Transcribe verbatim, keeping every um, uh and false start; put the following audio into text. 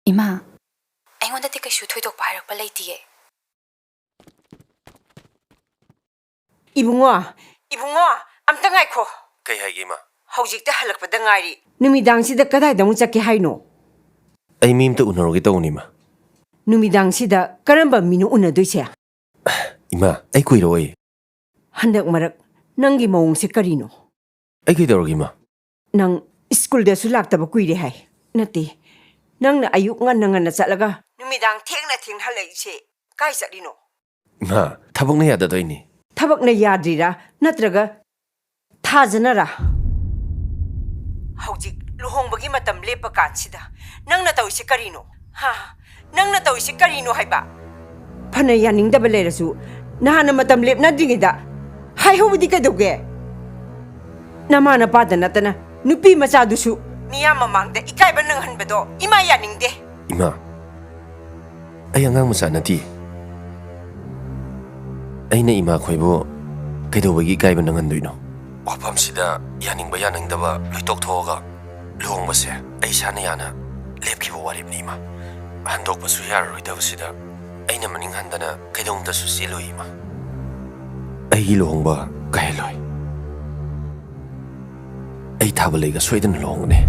ꯏꯃꯥ, ꯑꯩꯉꯣꯟꯗꯗꯤ ꯀꯩꯁꯨ ꯊꯣꯏꯗꯣꯛꯄ ꯍꯥꯏꯔꯛꯄ ꯂꯩꯇꯤꯌꯦ꯫ ꯏꯕꯨꯡꯉꯣ, ꯏꯕꯨꯡꯉꯣ, ꯑꯝꯇ ꯉꯥꯏꯈꯣ꯫ ꯀꯩ ꯍꯥꯏꯒꯦ, ꯏꯃꯥ? ꯍꯧꯖꯤꯛꯇ ꯍꯜꯂꯛꯄꯗ ꯉꯥꯏꯔꯤ꯫ ꯅꯨꯃꯤꯗꯥꯡꯁꯤꯗ ꯀꯗꯥꯏꯗ ꯑꯃꯨꯛ ꯆꯠꯀꯦ ꯍꯥꯏꯅꯣ? ꯑꯩ ꯃꯤ ꯑꯝꯇ ꯎꯅꯔꯨꯒꯦ ꯇꯧꯕꯅꯤ, ꯏꯃꯥ꯫ ꯅꯨꯃꯤꯗꯥꯡꯁꯤꯗ ꯀꯔꯝꯕ ꯃꯤꯅꯣ ꯎꯅꯗꯣꯏꯁꯦ? ꯏꯃꯥ, ꯑꯩ ꯀꯨꯏꯔꯛꯑꯣꯏ꯫ ꯍꯟꯗꯛ ꯃꯔꯛ ꯅꯪꯒꯤ ꯃꯑꯣꯡꯁꯦ ꯀꯔꯤꯅꯣ? ꯑꯩ ꯀꯩꯗꯧꯔꯒꯦ, ꯏꯃꯥ? ꯅꯪ ꯁ꯭ꯀꯨꯜꯗꯁꯨ ꯂꯥꯛꯇꯕ ꯀꯨꯏꯔꯦ ꯍꯥꯏ꯫ ꯅꯠꯇꯦ, ꯅꯪꯅ ꯑꯌꯨꯛ ꯉꯟꯅ ꯉꯟꯅ ꯆꯠꯂꯒ ꯅꯨꯃꯤꯗꯥꯡ ꯊꯦꯡꯅ ꯊꯦꯡꯅ ꯍꯜꯂꯛꯏꯁꯦ ꯀꯥꯏ ꯆꯠꯂꯤꯅꯣ? ꯏꯃꯥ, ꯊꯕꯛꯅ ꯌꯥꯗꯗꯣꯏꯅꯤ꯫ ꯊꯕꯛꯅ ꯌꯥꯗ꯭ꯔꯤꯔꯥ, ꯅꯠꯇ꯭ꯔꯒ ꯊꯥꯖꯅꯔꯥ? ꯍꯧꯖꯤꯛ ꯂꯨꯍꯣꯡꯕꯒꯤ ꯃꯇꯝ ꯂꯦꯞꯄ ꯀꯥꯟꯁꯤꯗ ꯅꯪꯅ ꯇꯧꯔꯤꯁꯤ ꯀꯔꯤꯅꯣ? ꯍꯥ? ꯅꯪꯅ ꯇꯧꯔꯤꯁꯤ ꯀꯔꯤꯅꯣ ꯍꯥꯏꯕ? ꯐꯅ ꯌꯥꯅꯤꯡꯗꯕ ꯂꯩꯔꯁꯨ, ꯅꯍꯥꯟꯅ ꯃꯇꯝ ꯂꯦꯞꯅꯗ꯭ꯔꯤꯉꯩꯗ ꯍꯥꯏꯍꯧꯕꯗꯤ ꯀꯩꯗꯧꯒꯦ? ꯅꯃꯥ ꯅꯄꯥꯗ ꯅꯠꯇꯅ ꯅꯨꯄꯤ ꯃꯆꯥꯗꯨꯁꯨ ꯃꯤꯌꯥꯝ ꯃꯃꯥꯡꯗ ꯏꯀꯥꯏꯕ ꯅꯪꯍꯟꯕꯗꯣ ꯏꯃꯥ ꯌꯥꯅꯤꯡꯗꯦ꯫ ꯏꯃꯥ, ꯑꯩ ꯑꯉꯥꯡ ꯃꯆꯥ ꯅꯠꯇꯦ꯫ ꯑꯩꯅ ꯏꯃꯥ ꯈꯣꯏꯕꯨ ꯀꯩꯗꯧꯕꯒꯤ ꯏꯀꯥꯏꯕ ꯅꯪꯍꯟꯗꯣꯏꯅꯣ? ꯋꯥꯐꯝꯁꯤꯗ ꯌꯥꯅꯤꯡꯕ ꯌꯥꯅꯤꯡꯗꯕ ꯂꯣꯏ ꯇꯣꯛꯊꯣꯛꯑꯒ ꯂꯨꯍꯣꯡꯕꯁꯦ ꯑꯩ ꯏꯁꯥꯅ ꯌꯥꯅ ꯂꯦꯞꯈꯤꯕ ꯋꯥꯔꯦꯞꯅꯤ, ꯏꯃꯥ꯫ ꯍꯟꯗꯣꯛꯄꯁꯨ ꯌꯥꯔꯔꯣꯏꯗꯕꯁꯤꯗ ꯑꯩꯅ ꯃꯅꯤꯡ ꯍꯟꯗꯅ ꯀꯩꯗꯧꯅꯨꯡꯗꯁꯨ ꯆꯦꯜꯂꯣꯏ, ꯏꯃꯥ꯫ ꯑꯩꯒꯤ ꯂꯨꯍꯣꯡꯕ ꯀꯥꯏꯍꯜꯂꯣꯏ꯫ ꯑꯩ ꯊꯥꯕ ꯂꯩꯒ ꯁꯣꯏꯗꯅ ꯂꯨꯍꯣꯡꯒꯅꯤ꯫